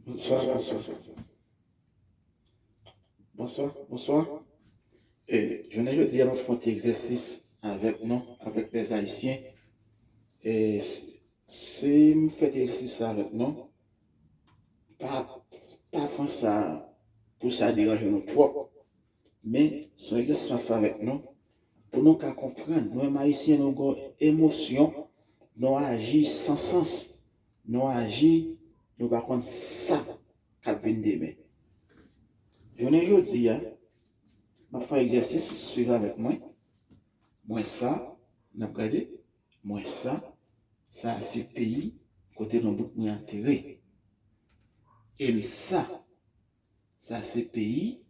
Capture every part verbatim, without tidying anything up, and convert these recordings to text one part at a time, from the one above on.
Bonswa, bonswa. Bonswa, bonswa. E, jounen jodi a, m ap fè yon ti egzèsis avèk nou, avèk lèz ayisyen. E, si, si m fè ti egzèsis sa avèk nou, pa, pa pran sa pou sa deranje nou twòp. Men, se yon egzèsis m ap fè avèk nou, pou nou ka konprann. Nou menm ayisyen, nou gen emosyon, nou aji san sans, nou aji, nou pa konn sa k ap vin demen. Jounen jodi a, m ap fè egzèsis, swiv avèk mwen. Mwen sa, n ap gade, mwen sa, sa se peyi kote lonbout mwen antere. E m sa, sa se peyi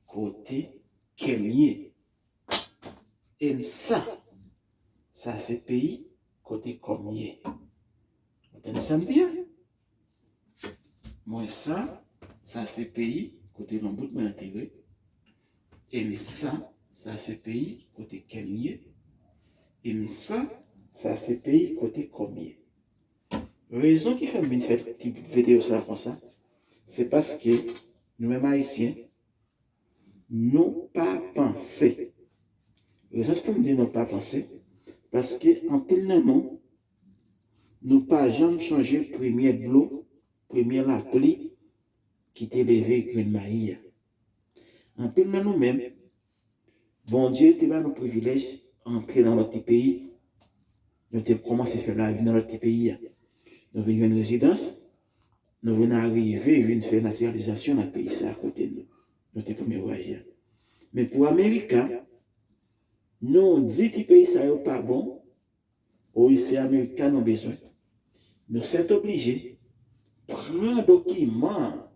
kote kè m ye. E m sa, sa se peyi kote kò m ye. Ou tande sa m di a? Mwen sa, sa se peyi kote lonbout mwen antere. E m sa, sa se peyi kote kè m ye. E m sa, sa se peyi kote kò m ye. Rezon ki fè m vin fè ti videyo sa konsa, se paske nou menm ayisyen, nou pa panse. Rezon ki fè m di nou pa panse, paske anpil nan nou, nou pa janm chonje premye dlo, premye lapli ki te leve grenn mayi a. Anpil nan nou menm, Bondye te ba nou privilèj antre nan lòt ti peyi. Nou te kòmanse fè lavi nan lòt ti peyi a. Nou vin jwenn rezidans, nou vin arive, vin fè natiralizasyon nan peyi sa a kote nou, nou te premye vwayaje a. Men pou Amerika, nou di ti peyi sa yo pa bon, wi, se Amerika nou bezwen. Nou sètoblije pran dokiman,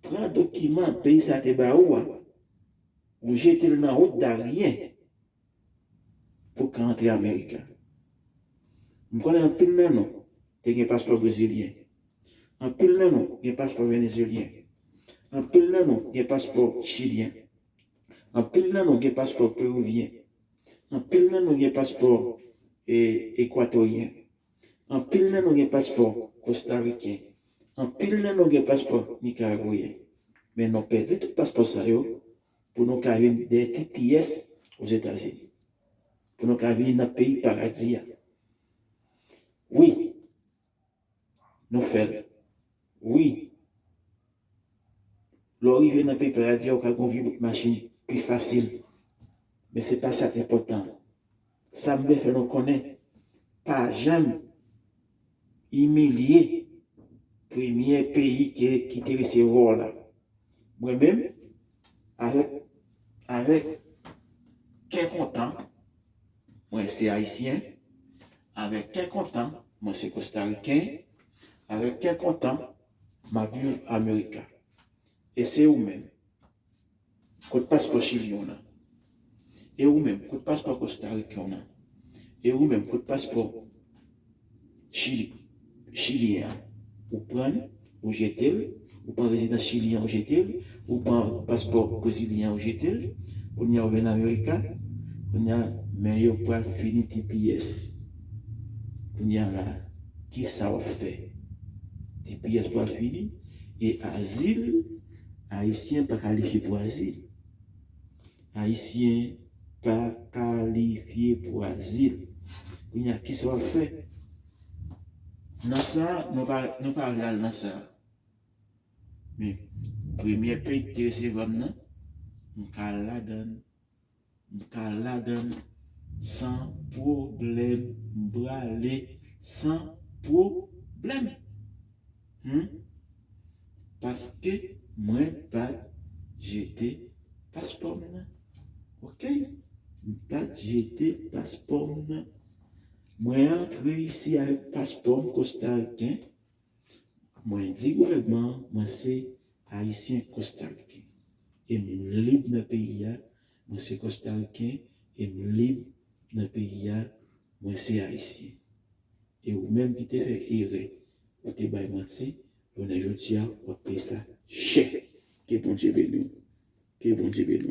pran dokiman peyi sa te ba ou a, ou jete l nan wout Darien pou ka antre Amerika. M konnen anpil nan nou te gen paspò brezilyen. Anpil nan nou gen paspò venezyelyen. Anpil nan nou gen paspò chilyen. Anpil nan nou gen paspò perivyen. Anpil nan nou gen paspò, e, ekwatoryen. Anpil nan nou gen paspò kostariken. Anpil nan nou gen paspò nikaragweyen. Men nou pèdi tout paspò sa yo pou nou ka vin dèyè T P S Ozetazini. Pou nou ka vin nan peyi paradi a. Wi, nou fè l. Wi. Lè w rive nan peyi paradi a, ou ka gen yon vye bout machin pi fasil. Men se pa sa k enpòtan. Sa m vle fè nou konnen, pa janm imilye premye peyi ki, ki te resevwa w la. Mwen menm, avèk, avèk kè kontan, mwen se ayisyen, avèk kè kontan, mwen se kostariken, avèk kè kontan, m ap viv Amerika. E se ou menm? Kot paspò chilyen w nan? E ou menm, kot paspò kostariken w nan? E ou menm, kot paspò chili, chilyen an? Ou pran l, ou jete l, ou pran rezidans chilyen an, ou jete l, ou pran paspò brezilyen an, ou jete l, kounye a ou vin Amerika, kounye a, men yo pral fini T P S. Kounye a la, kisa w ap fè? T P S pral fini, e azil, ayisyen pa kalifye pou azil. Ayisyen pa kalifye pou azil. Kounye a, kisa w ap fè? Nan sa, nou pa, nou pa vle al nan sa. Men, premye peyi ki te resevwa m nan, m ka al ladan l. M ka al ladan l san pwoblèm, m prale san pwoblèm. Hmm? Paske mwen pa t jete paspò m nan. Oke? M pa t jete paspò m nan. Mwen antre isi avèk paspò m kostariken. Mwen di gouvènman an, mwen se ayisyen kostariken. E m lib nan peyi a, mwen se kostariken, e m lib nan peyi a, mwen se ayisyen. E ou menm ki te fè erè, ou te bay manti, jounen jodi a, w ap peye sa chè. Ke Bondye beni w. Ke Bondye beni w.